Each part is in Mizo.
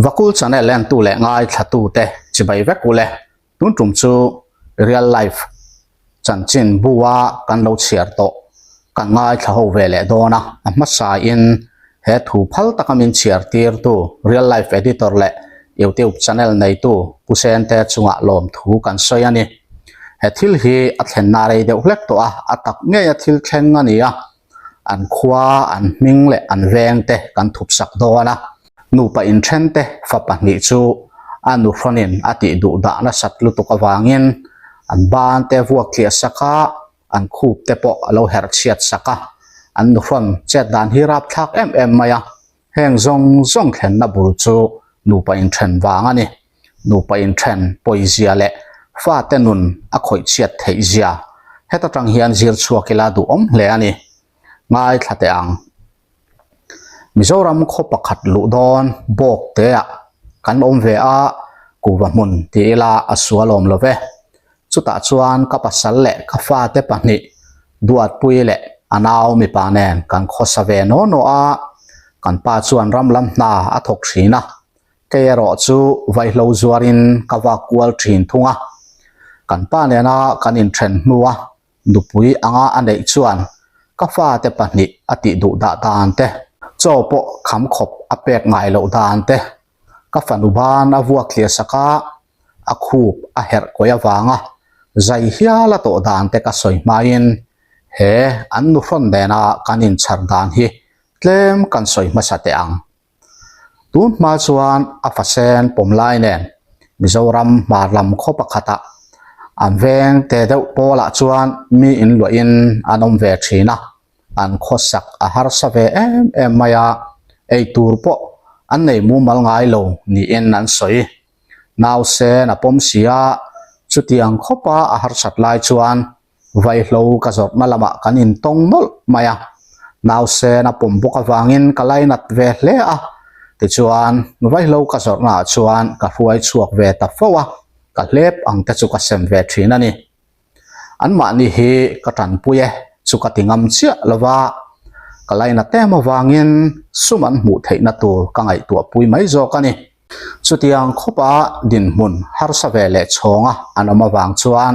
Vakul channel entu leh ngaithla tute chibai vek ule. Tun tum chu real life chanchin bua kan lo chhiar tawh kan ngaithla ho ve leh dawn a. A hmasa in he thu phal taka min chhiar tir tu real life editor leh youtube channel neitu Pu Sente chungah lawmthu kan sawi a ni. He thil hi a thlenna rei deuh hlek tawh a, a tak ngei a thil thleng a ni a. An khua, an hming leh an veng te kan thup sak dawn a. Nupa inthen te fa pahnih chu a nuhrawnin a tih duh dah nasat lutuk avangin an ban te vuak tliah sak a, an khup te pawh a lo herh chhiat sak a. An nuhrawn chet dan hi rapthlak em em mai a. Heng zawng zawng thlenna bul chu nupa inthen vang a ni. Nupa inthen pawizia leh fate nun a khawih chhiat theih zia heta tang hian zir chhuak ila duhawm hle a ni. Ngaithla teh ang. Mizoram khaw pakhat luh dawn bawk teah kan awm ve a, kuva hmun ti ila a sual awm lo ve. Chutah chuan ka pasal leh ka fate pahnih Duatpui leh a nau mipa nen kan khawsa ve naw naw a, kan pa chuan ram lam hna a thawk thin a, kei erawh chu vaihlo zuarin ka vak kual thin thung a. Kan pa nena kan inthen hnua nupui anga a neih chuan ka fate pahnih a tih duh dah dan te, chaw pawh kham khawp a pek ngai loh dan te, ka fanu ban a vuak thliah sak a, a khup a herh kawi avanga zai hial a tawh dan te ka sawi hmain he an nuhrawn nena kan inchhar dan hi tlem kan sawi hmasa teh ang. Tun hma chuan a fasen pawm lai nen Mizoram hmar lam khaw pakhatah an veng te deuh pawlah chuan mi inluahin an awm ve thin a, an khawsak a harsa ve em em mai a, ei tur pawh an nei mumal ngai lo niin an sawi. Nausen a pawm si a, chutiang khawpa a harsat lai chuan vaihlo ka zawrhna lamah kan intawng nawlh mai a, nausen a pawm bawk avangin ka lainat ve hle a, tichuan vaihlo ka zawrhnaah chuan ka hruai chhuak ve ta fo a, ka hlep ang te chu ka sem ve thin a ni. Anmahni hi ka tanpui e chu ka ti ngam chiah lo va, ka lainat em avangin sum an hmuh theihna tur ka ngaihtuahpui mai zawk a ni. Chutiang khawpa dinhmun harsa ve leh chhawnga an awm avang chuan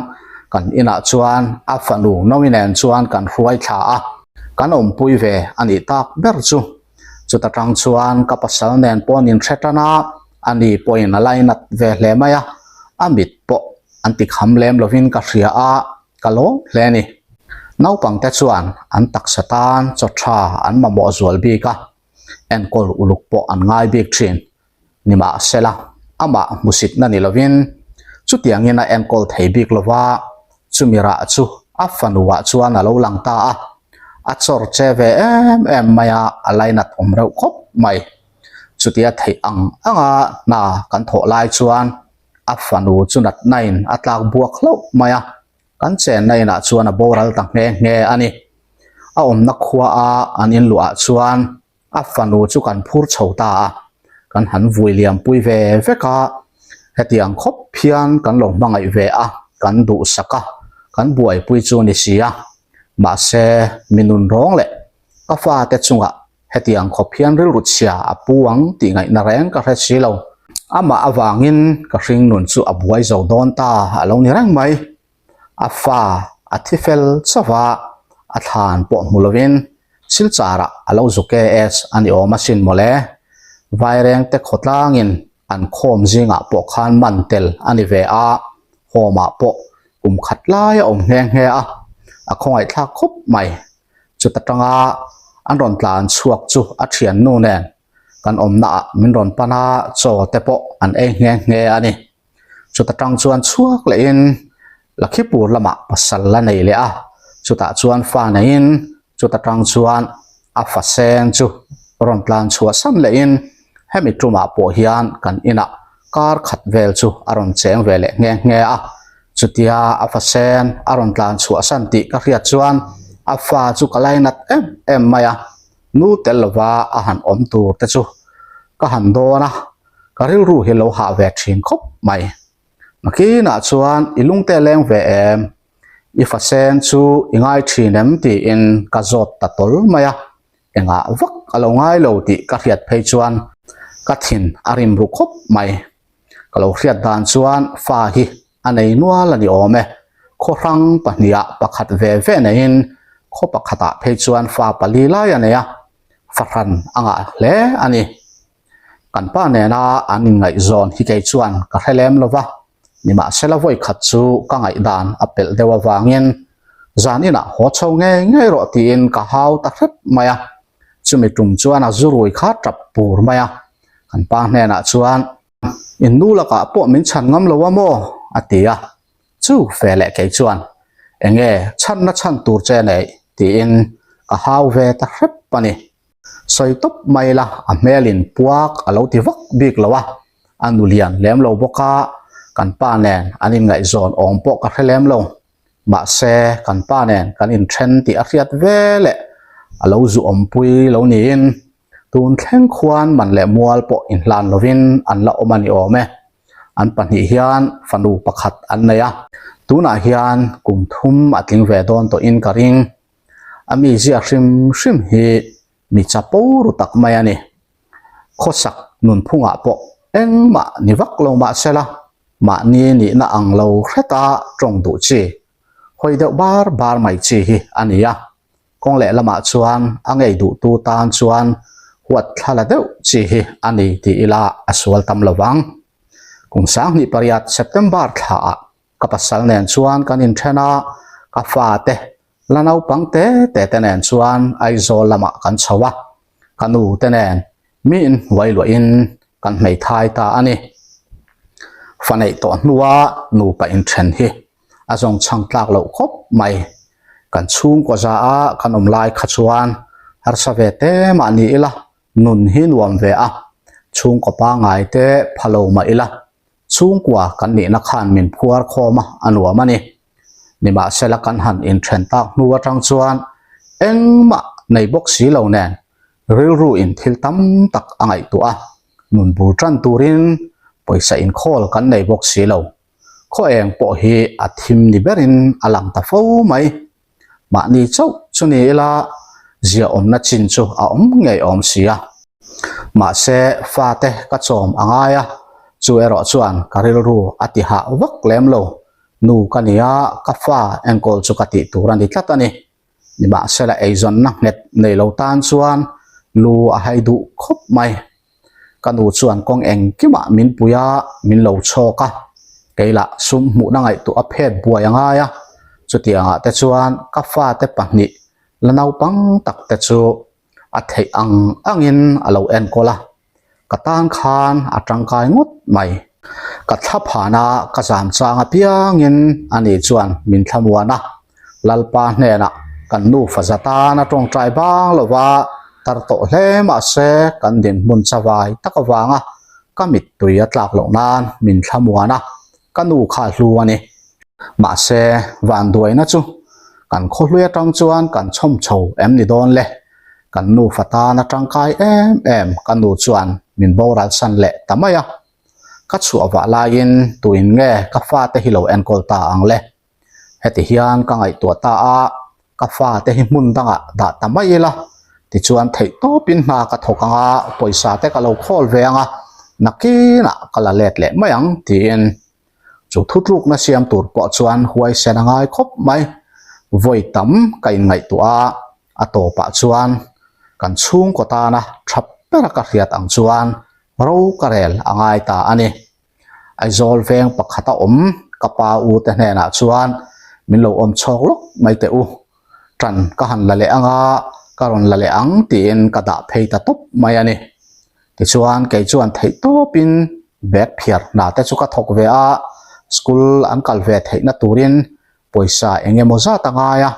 kan inah chuan a fanu Nomi nen chuan kan hruai thla a, kan awmpui ve a nih tak ber chu. Chuta tang chuan ka pasal nen pawh an inhre tan a, ani pawhin a lainat ve hle mai a, a mit pawh an ti kham lem lovin ka hria a, ka lawm hle a ni. Naupangte chuan an taksa tan chaw tha an mamawh zual bik a, enkawl uluk pawh an ngai bik thin. Nimahsela, amah hmusitna ni lovin chutiangin a enkawl thei bik lova, chumi rah chu a fanuah chuan a lo lang ta a, a chawr che ve em em mai a, a lainat awm reuh khawp mai. Chutia theih ang anga hna kan thawh lai chuan a fanu chu natnain a tlak buak hlauh mai a, Kan chenna inah chuan a boral ta nghe nghe a ni. A awmna khua a an inluah chuan a fanu chu kan phur chho ta a, kan han vui liam pui ve vek a, hetiang khawp hian kan lo hmangaih ve a, kan duhsak a, kan buaipui chu ni si a. Mahse, mi nun rawng leh ka fate chungah Hetiang khawp hian rilru chhia a pu ang tih ngaihna reng ka hre si lo. Amah avangin ka hringnun chu a buai zo dawn ta a lo ni reng mai. A fa a thi fel chauh a, a thlan pawh hmu lovin Silcharah a lo zu KS a ni awm asin mawle. Vairengte khawtlangin an khawm zingah pawh khan man tel a ni ve a, home-ah pawh kum khat lai a awm nghe nghe a, a khawngaihthlak khawp mai. Chuta tanga an rawn tlan chhuak chu a thiannu nen kan awmna ah min rawn pan a, chaw te pawh an ei nghe nghe a ni. Chuta tang chuan chhuak lehin Lakhipur lamah pasal la nei leh a, chutah chuan fa neiin chuta tang chuan a fa seng chu rawn tlan chhuah san lehin hemi tumah pawh hian kan inah kar khat vel chu a rawn cheng ve leh nghe nghe a. Chutia a fa sen a rawn tlan chhuah san tih ka hriat chuan a fa chu ka lainat em em mai a, nu tel lova a han awm tur te chu ka han dawn a, ka rilru hi lo hah ve thin khawp mai. Nakinah chuan i lungte leng ve em? I fa sen chu i ngai thin em? tiin ka zawt ta tawl mai a, engah vak a lo ngai lo tih ka hriat phei chuan. Ka thin a rim ru khawp mai. Ka lo hriat dan chuan fa hi a nei nual a ni awm e. Khaw hrang pahniha pakhat ve ve neiin khaw pakhatah phei chuan fa pali lai a nei a, fahran a ngah hle a ni. Kan pa nena an inngaihzawn hi kei chuan ka hre lem lo va, nimahsela vawi khat chu ka ngaihdan a pelh deuh avangin zan inah haw chho ngei ngei rawh tiin ka hau ta hrep mai a. Chumi tum chuan a zu rui kha tap pur mai a, kan pa hnenah chuan, In nu lakah pawh min chhan ngam lo a maw? a ti a. Chu fe leh kei chuan, Enge chhanna chhan tur che neih? tiin ka hau ve ta hrep a ni. Sawi tawp mai la, a hmelin puak a lo ti vak bik lo a, a nu lian lem lo bawk a, kan pa nen an inngaihzawn awm pawh ka hre lem lo. Mahse, kan pa nen kan inthen tih a hriat ve leh a lo zu awmpui lo niin tun thleng khuan man leh mual pawh inhlan lovin an la awm a ni awm e. An pahnih hian fanu pakhat an nei a, tunah hian kum thum a tling ve dawn tawhin ka ring. A mizia hrim hrim hi mi chapo ru tak mai a ni. Khawsak nunphungah pawh engmah ni vak lo mah sela, mahni nihna ang lo hreta tawng duh chi, hawi deuh bar bar mai chi hi a ni a. Kawng leh lamah chuan a ngei duhtu tan chuan huat thla la deuh chi hi a ni ti ila a sual tam lo vang. Kum 28 September thlaah Ka pasal nen chuan kan inthen a, ka fate la naupang te te te nen chuan Aizawl lamah kan chho a, ka nu te nen mi inhnuai luahin kan hmeithai ta a ni. Fa neih tawh hnua nupa inthen hi a zawng chhang tlak loh khawp mai. Kan chhungkaw za a kan awm lai kha chuan harsa ve te mah ni ila nun hi nuam ve a, chhungkaw pangngai te pha lo mah ila Chhungkua kan nihna khan min phuar khawm a, a nuam a ni. Nimahsela kan han inthen tak hnu atang chuan engmah nei bawk si lo nen rilru in thil tam tak a ngaihtuah a, nun bul tan turin pawisa inkhawl kan nei bawk si lo. Khaw eng pawh hi a thim ni berin a lang ta fo mai. Mahni chauh chu ni ila ziaawmna chin chu a awm ngei awm si a. Mahse fate ka chawm a ngai a, chu erawh chuan ka rilru a ti hah vak lem lo. Nu ka ni a, ka fa enkawl chu ka tih tur a ni tlat a ni. Nimahsela eizawnna nghet nei lo tan chuan lu a hai duh khawp mai. Ka nu chuan kawng engkimah min pui a, min lo chhawk a. Keilah sum hmuhna ngaihtuah a phet buai a ngai a, chutiangah te chuan ka fate pahnih la naupang tak te chu a theih ang angin a lo enkawl a, ka tan khan a tangkai ngawt mai. Ka thla phana ka zam chang apiangin ani chuan min thlamuan a, Lalpa hnenah kan nufa za tan a tawngtai bang lova tar tawh hle mahse kan dinhmun chavai tak avanga ka mittui a tlak loh nan min thlamuan a, ka nu kha a hlu a ni. Mahse vanduaina chu kan khawhlui atang chuan kan chhawm chho em ni dawn le? Kan nufa tan a tangkai em em ka nu chuan min boral san leh ta mai a. Ka chhuah vah laiin tuin nge ka fate hi lo enkawl ta ang le? Heti hian ka ngaihtuah ta a, ka fate hi hmun dangah dah ta mai ila, tichuan theih tawpin hna ka thawk ang a, pawisa te ka lo khawl ve ang a, nakinah ka la let leh mai ang tiin chu thutlukna siam tur pawh chuan huaisen a ngai khawp mai. Vawi tam ka inngaihtuah a, a tawpah chuan kan chhungkaw tana tha bera ka hriat ang chuan ro ka rel a ngai ta a ni. Aizawl veng pakhat a awm ka pa u te hnenah chuan min lo awm chhawk lawk mai teh u, tan ka han la leh ang a, ka rawn la leh ang tiin ka dah phei ta tawp mai a ni. Tichuan kei chuan theih tawpin bag phiar hna te chu ka thawk ve a, school an kal ve theihna turin pawisa eng emaw zat a ngai a,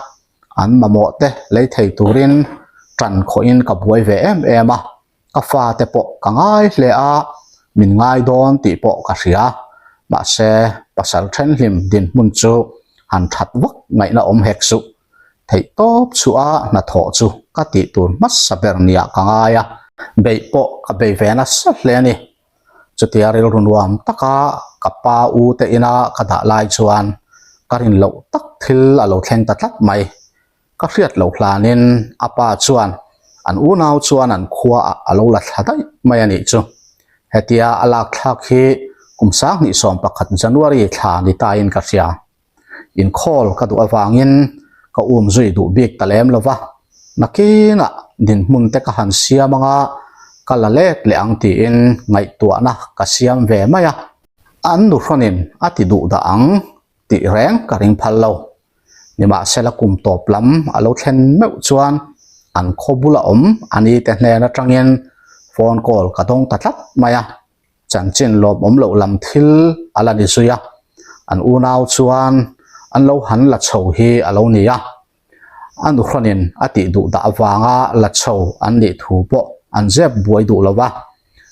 an mamawh te lei thei turin tan khawhin ka buai ve em em a. Ka fate pawh ka ngai hle a, min ngai dawn tih pawh ka hria. Mahse, pasal thenhlim dinhmun chu han that vak ngaihna awm hek suh. Theih tawp chhuah a hnathawh chu ka tih tur hmasa ber niah ka ngai a, beih pawh ka bei ve nasa hle a ni. Chutia rilru nuam taka ka pa u te ina ka dah lai chuan ka rin loh tak thil a lo thleng ta tlat mai. Ka hriat loh hlanin a pa chuan an unau chuan an khuaah a lo la thla daih mai a nih chu. Hetia a lak thlak hi kum 2011 January thla ni tain ka hria. Inkhawl ka duh avangin ka um zui duh bik ta lem lo va, nakinah dinhmun te ka han siam anga ka la let leh ang tiin ngaihtuahna ka siam ve mai a. An nuhrawnin a ti duh dah ang tih reng ka ring phal lo. Nimahsela kum tawp lam a lo thlen meuh chuan an khaw bula awm a ni te hnen atangin phone call ka dawng ta tlat mai a, chanchin lawmawm loh lam thil a la ni zui a, an unau chuan an lo han la chho hi a lo ni a. A nuhrawnin a tih duh dah avanga la chho an nih thu pawh an zep buai duh lo va,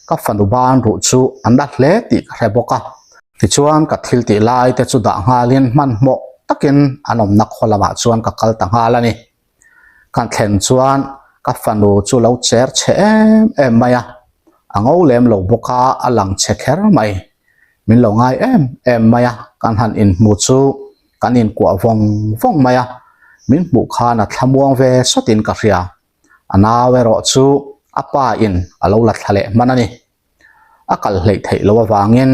ka fanu ban ruh chu a na hle tih ka hre bawk a. Tichuan ka thil tih lai te chu dah nghalin hmanhmawh takin an awmna khaw lamah chuan ka kal ta nghal a ni. Kan thlen chuan ka fanu chu lo cher chhe em em mai a, a ngo lem lo bawk a, a lang chhe kher mai. Min lo ngai em em mai a, kan han inhmu chu kan inkuah vawng vawng mai a, min hmuh khan a thlamuang ve sawtin ka hria. A nau erawh chu a pa in a lo la thla leh hman a ni. A kal hleih theih loh avangin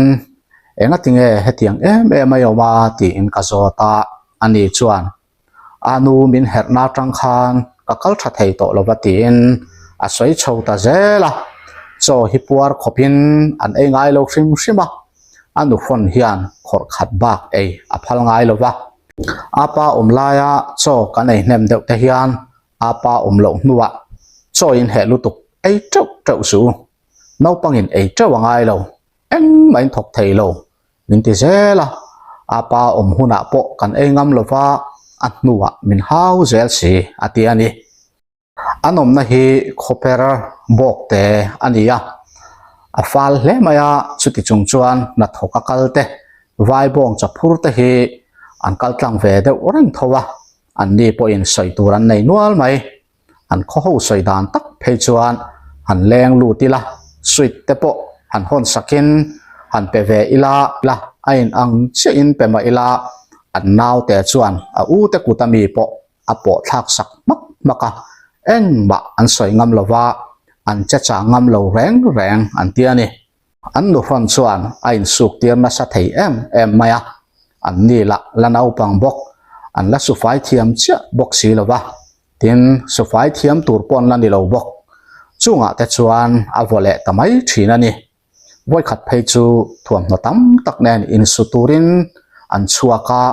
engatinge hetiang em em a awm a tiin ka zawt a, ani chuan A nu min herhna atang khan ka kal tha thei tawh lova tiin a sawi chho ta zel a, chaw hi puar khawpin an ei ngai lo hrim hrim a, a nuhrawn hian khawrh khat bak ei a phal ngai lova. A pa awm laia chaw kan ei hnem deuh te hian a pa awm loh hnuah chaw in heh lutuk ei teuh teuh suh u, naupangin ei teuh a ngai lo, engmah in thawk thei lo Min ti zel a, a pa awm hunah pawh kan ei ngam lo va, a hnuah min hau zel si a ti a ni. An awmna hi khawper bawk te a ni a, a fal hle mai a, chuti chung chuan hnathawk a kal te, vai bawng chaphur te hi an kal tlang ve deuh reng tho a, anni pawhin sawi tur an nei nual mai. An khaw ho sawi dan tak phei chuan han leng lut ila, sweet te pawh han hawn sakin han pe ve ila la, a in ang chiahin pe mah ila an naute chuan a u te kut ami pawh a pawh thlak sak hmak hmak a, engmah an sawi ngam lova an che chang ngam lo reng reng an ti a ni. An nuhrawn chuan a insuk tir nasa thei em em mai a, an ni lah la naupang bawk, an la sufai thiam chiah bawk si lova. Tin, sufai thiam tur pawh an la ni lo bawk. Chungah te chuan a vaw leh ta mai thin a ni. Vawikhat phei chu thuamhnaw tam tak nen insu turin an chhuak a,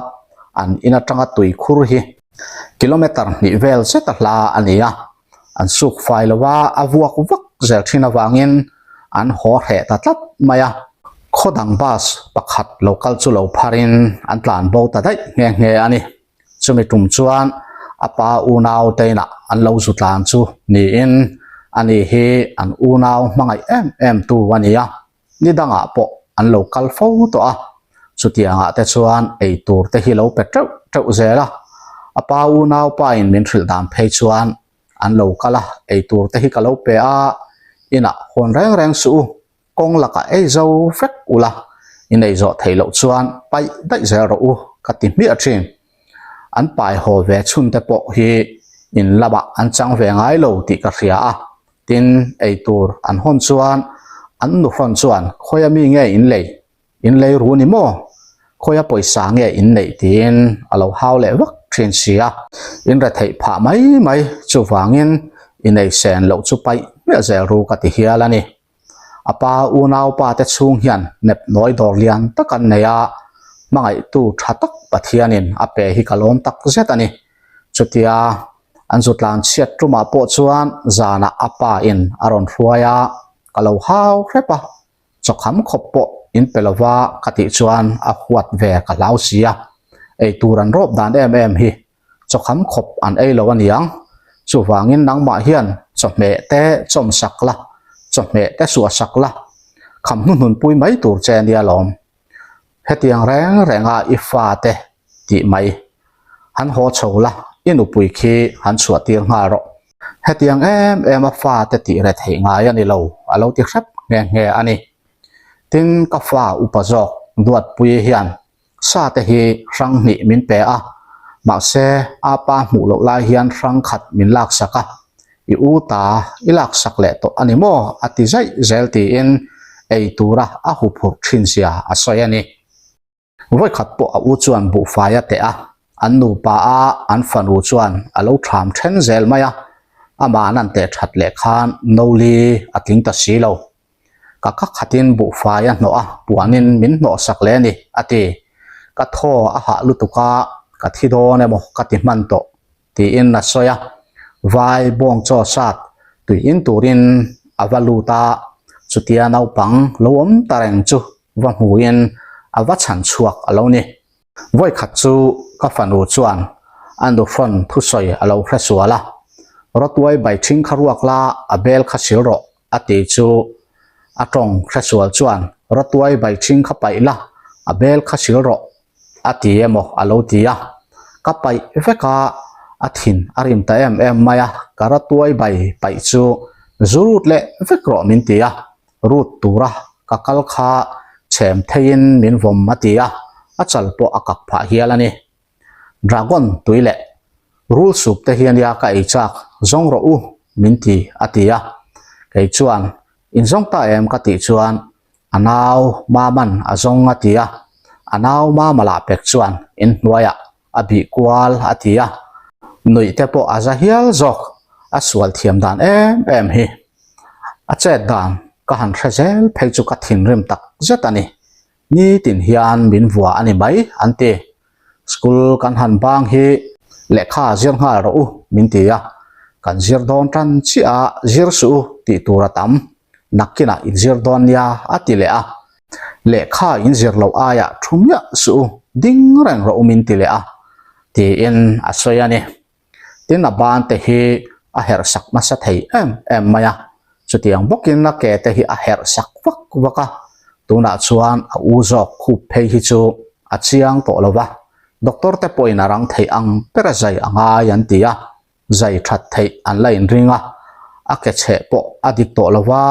an in atanga tui khur hi kilometre hnih vel zet a hla a ni a. An suk fai lo a, a vuak vak zel thin avangin an haw hreh ta tlat mai a. Khaw dang bus pakhat lo kal chu lo pharin an tlan bo ta daih nghe nghe a ni. Chumi tum chuan a pa unau te inah an lo zu tlan chu niin ani hi an unau hmangaih em em tu a ni a, ni dangah pawh an lo kal fo tawh a, chutiangah te chuan ei tur te hi lo pe teuh teuh zel a, a pa unau pa in min hrilh dan phei chuan an lo kal a, ei tur te hi ka lo pe a, inah hawn reng reng suh u. Kawng lakah ei zo vek ula, i nei zawh theih loh chuan paih daih zel rawh u ka ti hmiah thin. An pai haw ve chhun te pawh hi in lamah an chang ve ngai lo tih ka hria a, tin ei tur an hawn chuan an nuhrawn chuan khawia mi nge in lei, in lei ru ni maw? Khawia pawisa nge in neih tiin a lo hau leh vak thin si a, in retheih phah mai mai chuvangin i nei sen loh chu paih hmiah zel ru ka ti hial a ni. A pa unaupa te chhung hian nep nawi dawr lian tak an nei a, hmangaihtu tha tak Pathianin a pe hi ka lawm tak zet a ni. Chutia an zu tlan chhiat tumah pawh chuan zanah a pa in a rawn hruai a, ka lo hau hrep a, chawkham khawp pawh in pe lova ka tih chuan a huat ve ka hlau si a, eitur an rawp dan em em hi Chawkham khawp an ei lo a niang. Chuvangin nangmah hian chawhmeh te chawm sak la, chawhmeh te suah sak la, kham hnuhnunpui mai tur che nia lawm. Hetiang reng renga i fate tih mai. Han haw chho la, i nupui khi han chhuah tir nghal rawh. Hetiang em em a fate tih re theih ngai a ni lo, a lo ti hrep nghe nghe a ni. Tin, ka fa upa zawk Duatpuii hian Sa te hi hrang hnih min pe a, mahse a pa hmuh loh lai hian hrang khat min laksak a, i u ta i laksak leh tawh a ni maw? a ti zaih zel tiin ei tura a huphurh thin zia a sawi a ni. Vawikhat pawh a u chuan buhfai a teh a, an nupa a an fanu chuan a lo ṭham ṭhen zel mai a, amah an teh ṭhat leh khan Noli a tling ta si lo. Ka ka khatin buhfai a hnawh a, puanin min hnawh sak leh a ni, a ti. Ka thaw a hah lutuk a, ka thi dawn emaw ka ti hman tawh, tiin a sawi a. Vai bawng chaw sat tui in turin a va lut a, chutia naupang lo awm ta reng chu va hmuin a va chhan chhuak a lo ni. Vawikhat chu ka fanu chuan a nuhrawn thusawi a lo hre sual a, Rawtuai bai ṭhing kha ruak la, a bel kha sil rawh, a ti chu a ṭawng hre sual chuan, Rawtuai bai ṭhing kha paih la, a bel kha sil rawh, a ti emaw a lo ti a. Ka paih vek a, a thin a rim ta em em mai a, ka rawtuai bai paih chu zu rut leh vek rawh min ti a. Rut tura ka kal kha chhem theiin min vawm a ti a, a chal pawh a kak phah hial a ni. Dragon tui leh rul sup te hi ania ka ei chak, zawng rawh u min ti a ti a. Kei chuan in zawng ta em ka tih chuan a nau maman a zawng a ti a, a nau mama lah pek chuan in hnuaiah a bih kual a ti a, nuih te pawh a za hial zawk, a sual thiam dan em em hi. A chet dan ka han hre zel phei chu ka thinrim tak zet a ni. Nitin hian min vua a ni mai an ti. School kan han bang hi lehkha zir nghal rawh u min ti a, kan zir dawn tan chiah a zir suh u tih tur a tam. Nakinah in zir dawn nia a ti leh a. Lehkha in zir loh aiah thu miah suh u ding reng rawh u min ti leh a tiin a sawi a ni. Tin a ban te hi a herh sak nasa thei em em mai a, chutiang bawkin a ke te hi a herh sak vak vak a, tunah chuan a u zawk khup phei hi chu a chiang tawh lo va, doctor te pawhin a rang theih ang ber a zai a ngai an ti a, zai that theih an la inring a, a ke chheh pawh a dik tawh lo va,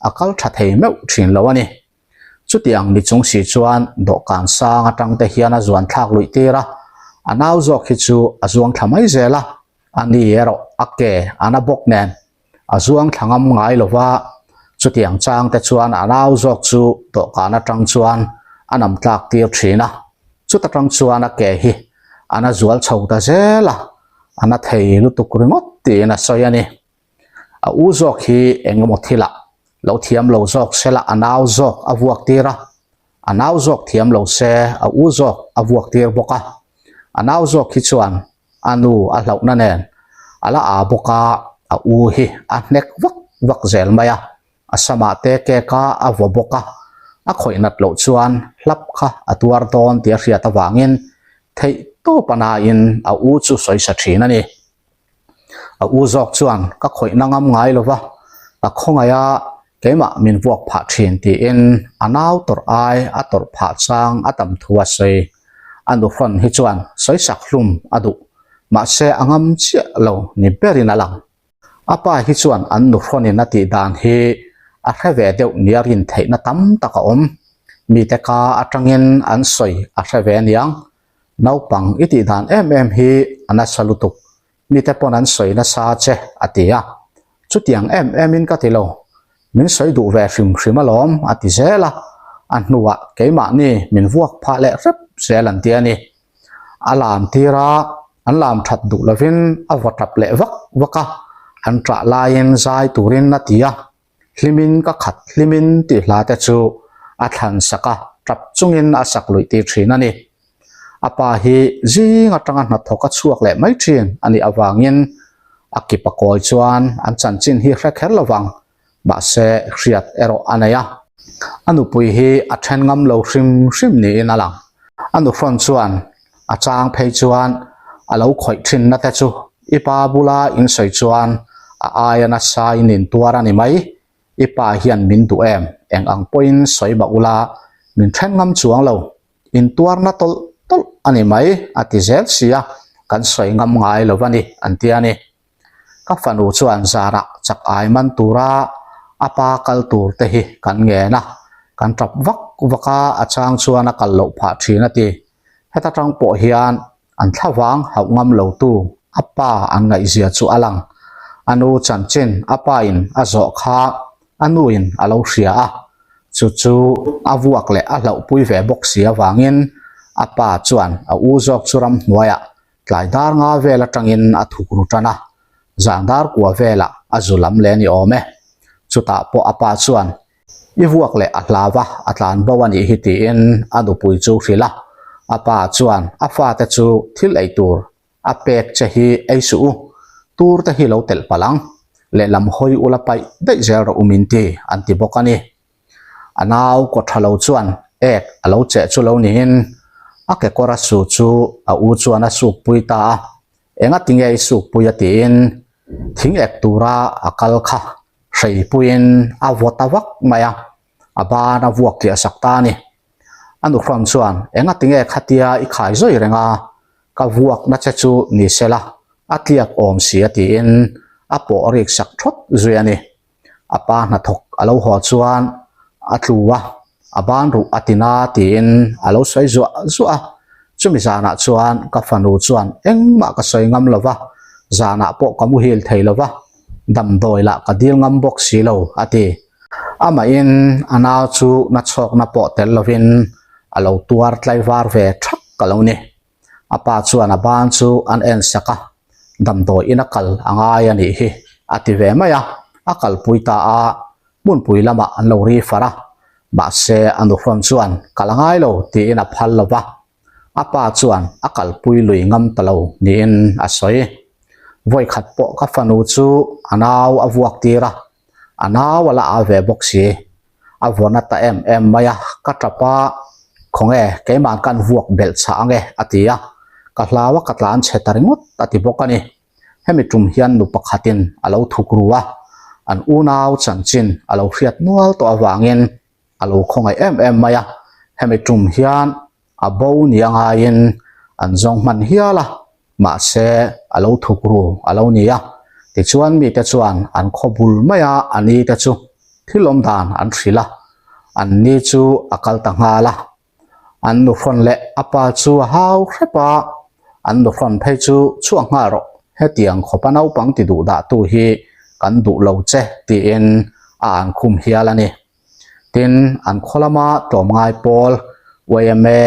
a kal tha thei meuh thin lo a ni. Chutiang mi chung si chuan dawhkan sang atang te hian a zuan thlak luih tir a, a nau zawk hi chu a zuang thla mai zel a, a ni erawh a ke a na bawk nen a zuang thla ngam ngai lo va, chutiang chang te chuan a nau zawk chu dawhkan atang chuan a nam tlak tir thin a, chuta tang chuan a ke hi a na zual chho ta zel a, a na thei lutuk ringawt tiin a sawi a ni. A u zawk hi eng emaw thilah lo thiam lo zawk sela a nau zawk a vuak tir a, a nau zawk thiam lo se a u zawk a vuak tir bawk a. A nau zawk hi chuan a nu a hlauhna nen a la aa bawk a, a u hi a hnek vak vak zel mai a, a samah te cake a a vaw bawk a, a khawih nat loh chuan hlap kha a tuar dawn tih a hriat avangin theih tawp a nain a u chu sawisa thin a ni. A u zawk chuan ka khawih na ngam ngai lo va, ka khawngaih a, keimah min vuak phah thin tiin a nau tawrh ai a tawrh phah chang a tam thu a sawi. A nuhrawn hi chuan sawisak hlum a duh, mahse a ngam chiah lo ni berin a lang. A pa hi chuan an nuhrawnin a tih dan hi a hre ve deuh nia rin theihna tam tak a awm. Mite ka atangin an sawi a hre ve aniang. Naupang i tih dan em em hi a nasa lutuk, mite pawn an sawi nasa che a ti a. Chutiang em emin ka ti lo, min sawi duh ve hrim hrim alawm a ti zel a, a hnuah keimahni min vuak phah leh hrep zel an ti a ni. A lam tir a, an lam that duh lovin a vaw tap leh vak vak a, an ṭah laiin zai turin a ti a. Hlimin ka khat hlimin tih hla te chu a thlan sak a, tap chungin a sak luih tir thin a ni. A pa hi zing atanga hnathawk a chhuak leh mai thin a nih avangin a kip a kawi chuan an chanchin hi hre kher lovang, mahse hriat erawh a nei a. A nupui hi a then ngam lo hrim hrim niin a lang. A nuhrawn chuan a chang phei chuan a lo khawih thinna te chu i pa bula in sawi chuan a aia nasa in intuar a ni mai, i pa hian min duh em, eng ang pawhin sawi mah ula min then ngam chuang lo, intuarna tawlh tawlh a ni mai a ti zel si a, kan sawi ngam ngai lo va ni an ti a ni. Ka fanu chuan zarah chak ai man tura a pa kal tur te hi kan ngen a, kan tap vak vak a, a chang chuan a kal loh phah thin a ti. Heta tang pawh hian an thlavang hauh ngam lo tu a pa an ngaihzia chu a lang. A nu chanchin a pa in a zawh kha a nu in a lo hria a. Chu chu a vuak leh a hlauhpui ve bawk si avangin a pa chuan a u zawk chu ramhnuaiah tlai dar nga vel atangin a thuk ru tan a, zan dar kua velah a zu lam leh a ni awm e. Chutah pawh a pa chuan I vuak leh a hlau a, a tlan bo a nih hi tiin a nupui chu hrilh a. A pa chuan a fate chu thil ei tur a pek che hi ei suh u, tur te hi lo telh palh ang, lehlam hawi ula paih daih zel rawh u min ti an ti bawk a ni. A nau kaw tha lo chuan ek a lo cheh chu lo niin a kekawr a su chu a u chuan a suk pui ta a, enga tinge i suk pui a tiin thing ek tura a kal kha hreipuiin a vaw ta vak mai a, a ban a vuak tliah sak ta a ni. A nuhrawn chuan enga tinge khatia i khai zawi reng a, ka vuakna che chu ni se la, a tliak awm si a tiin a pawh rik sak thawt zui a ni. A pa hnathawk a lo haw chuan a tlu a, a ban ruh a ti na tiin a lo sawi zuah zuah a. Chumi zanah chuan ka fanu chuan engmah ka sawi ngam lo va, zanah pawh ka muhil thei lo va, damdawi lah ka dil ngam bawk si lo a ti. Amahin a nau chu nachhawkna pawh tel lovin a lo tuar tlaivar ve thak ka lo ni. A pa chuan a ban chu an en sak a, damdawi in a kal a ngai a nih hi a ti ve mai a, a kalpui ta a, hmunpui lamah an lo ri far a, mahse a nuhrawn chuan kal a ngai lo tiin a phal lo va, a pa chuan a kalpui lui ngam ta lo niin a sawi. Vawikhat pawh ka fanu chu a nau a vuak tir a, a nau a la a ve bawk si. A vawn a ta em em mai a, ka tap a, Khawnge, keimah kan vuak belh chhah ange a ti a, ka hlau a ka tlan chhe ta ringawt a ti bawk a ni. Hemi tum hian nu pakhatin a lo thuk ru a, an unau chanchin a lo hriat nual tawh avangin a lo khawngaih em em mai a, hemi tum hian a bo ni a ngaiin an zawng hman hial a, mahse a lo thuk ru a lo ni a, tichuan mite chuan an khaw bul mai a a ni te chu thil awm dan an hrilh a, an ni chu a kal ta nghal a, an nuhrawn leh a pa chu a hau hrep a, an nuhrawn phei chu chhuak nghal rawh, hetiang khawpa naupang ti duh dah tu hi kan duh lo che tiin a an khum hial a ni. Tin, an khaw lama tlawmngai pawl yma,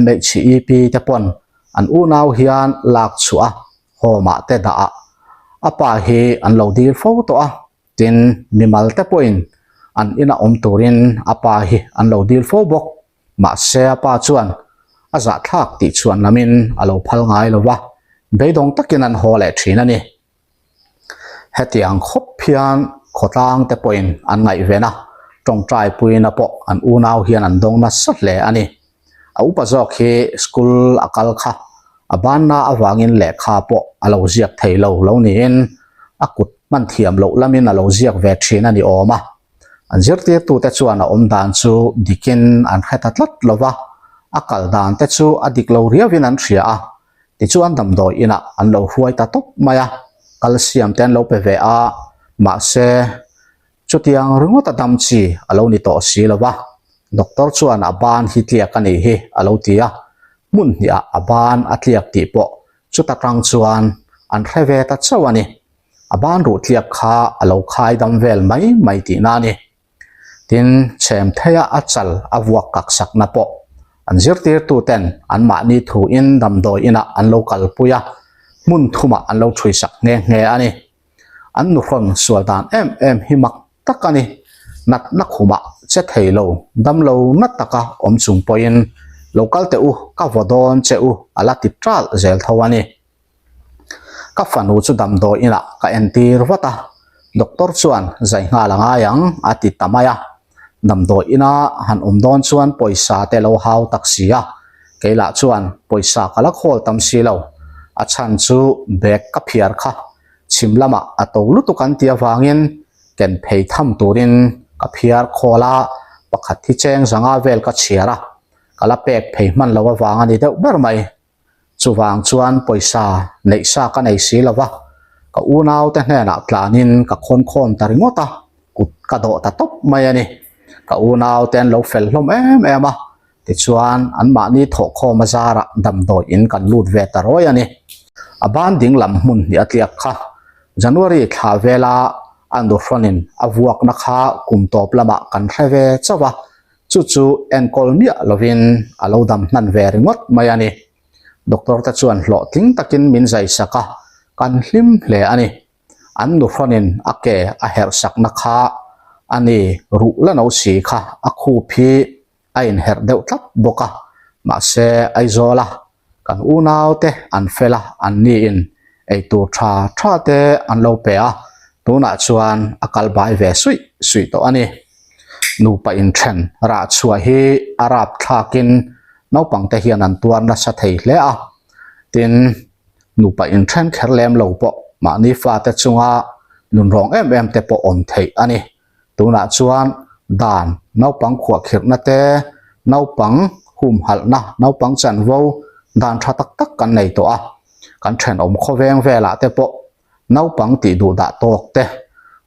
MHEP te pawn an unau hian lak chhuah a, home ah te dah a, a pa hi an lo dil fo tawh a. Tin, mimal te pawhin an ina awm turin a pa hi an lo dil fo bawk. Mahse a pa chuan a zahthlak tih chhuan lamin a lo phal ngai lo va, beidawng takin an haw leh thin a ni. Hetiang khawp hian khawtlang te pawhin an ngaihven a, tawngtai puina pawh an unau hian an dawng nasa hle a ni. A upa zawk hi school a kal kha a banna avangin lehkha pawh a lo ziak thei lo lo niin a kut hman thiam loh lamin a lo ziak ve thin a ni awm a. An zirtirtute chuan a awm dan chu dikin an hre ta tlat lo va, a kal dan te chu a dik lo riauin an hria a. Tichuan damdawi inah an lo hruai ta tawp mai a, calcium te an lo pe ve a, mahse chutiang ringawt a dam chi a lo ni tawh si lo va, doctor chuan a ban hi tliak a nih hi a lo ti a, hmun hniah a ban a tliak tih pawh chuta tang chuan an hre ve ta chauh a ni. A ban ruh tliak kha a lo khai dam vel mai mai tihna a ni. Tin, chhem theia a chal a vuak kak sakna pawh an zirtirtuten anmahni thuin damdawi inah an lo kalpui a, hmun thumah an lo ṭhui sak nghe nghe a ni. An nuhrawn sual dan em em hi mak tak a ni. Natna khumah che thei lo, damlo na taka awm chung pawhin lo kal teh u, ka vaw dawn che u a la ti ṭalh zel tho a ni. Ka fanu chu damdawi inah ka entir vat a, doctor chuan zai nghal a ngai ang a ti ta mai a. Damdawi ina han awm dawn chuan pawisa te lo hau tak si a, kei lah chuan pawisa ka la khawl tam si lo. A chhan chu bag ka phiar kha chhim lamah a to lutuk an tih avangin ken phei tham turin ka phiar khawl a, pakhat hi cheng zanga vel ka chhiar a, ka la pek phei hman lo avang a ni deuh ber mai. Chuvang chuan pawisa neih sa ka nei si lo va, ka unaute hnenah tlanin ka khawnkhawm ta ringawt a, kut ka dawh ta tawp mai a ni. Ka unaute an lo fel hlawm em em a, tichuan anmahni thawhkhawm a zarah damdawi in kan lut ve ta rawi a ni. A ban ding lam hmun hnih a tliak kha January thla vela a nuhrawnin a vuakna kha kum tawp lamah kan hre ve chauh a. Chu chu enkawl miah lovin a lo dam hnan ve ringawt mai a ni. Doctor te chuan hlawhtling takin min zai sak a, kan hlim hle a ni. An nuhrawnin a ke a herh sakna kha a ni ruh la no si kha a khup hi a inherh deuh tlat bawk a, mahse Aizawla kan unaute an fel a, an niin eitur tha tha te an lo pe a, tunah chuan a kal bai ve suih suih tawh a ni. Nupa inthen rah chhuah hi a rap thlakin naupangte hian an tuar nasa thei hle a, tin nupa inthen kher lem lo pawh mahni fate chunga nunrawng em em te pawh awm theih a ni. Tunah chuan dan naupang khuahkhirhna te, naupang humhalhna, naupang chanvo dan tha tak tak kan nei tawh a. Kan thenawm khawveng velah te pawh naupang tih duh dah tawk te,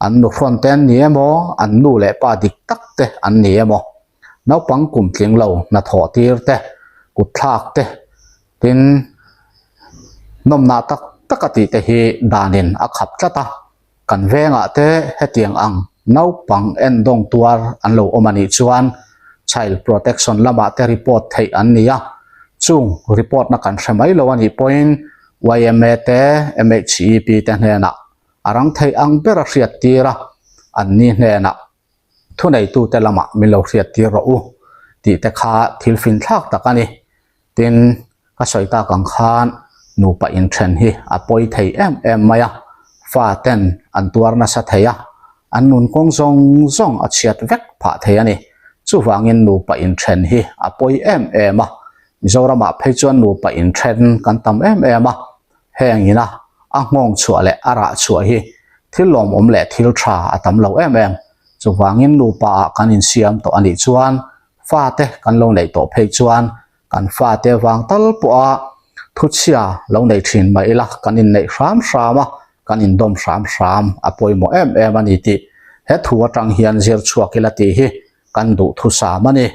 an nuhrawn te an ni emaw, an nu leh pa dik tak te an ni emaw, naupang kum tling lo hnathawh tir te, kutthlak te, tin nawmnah tak tak a tih te hi danin a khap tlat a. Kan vengah te hetiang ang naupang endawng tuar an lo awm a nih chuan Child Protection lamah te report theih an ni a, chung report na kan hre mai lo a nih pawhin yma te MHEP te hnenah a rang theih ang ber a hriat tir a, an ni hnenah thuneitute lamah min lo hriat tir rawh u tih te kha thil finthlak tak a ni. Tin, ka sawi tak ang khan nupa inthen hi a pawi thei em em mai a, fa ten an tuar nasa thei a, an nun kawng zawng zawng a chhiat vek phah thei a ni. Chuvangin nupa inthen hi a pawi em em a, Mizoramah phei chuan nupa inthen kan tam em em a, heng ina a nghawng chhuah leh a rah chhuah hi thil lawmawm leh thil tha a tam lo em em. Chuvangin nupa ah kan insiam tawh a nih chuan Fate kan lo neih tawh phei chuan kan fate vang tal pawha thuchhia lo nei thin mah ila kan inneih hram hram a, kan indawm hram hram a pawimawh em em a ni tih he thu atang hian zir chhuak ila tih hi kan duhthusam a ni.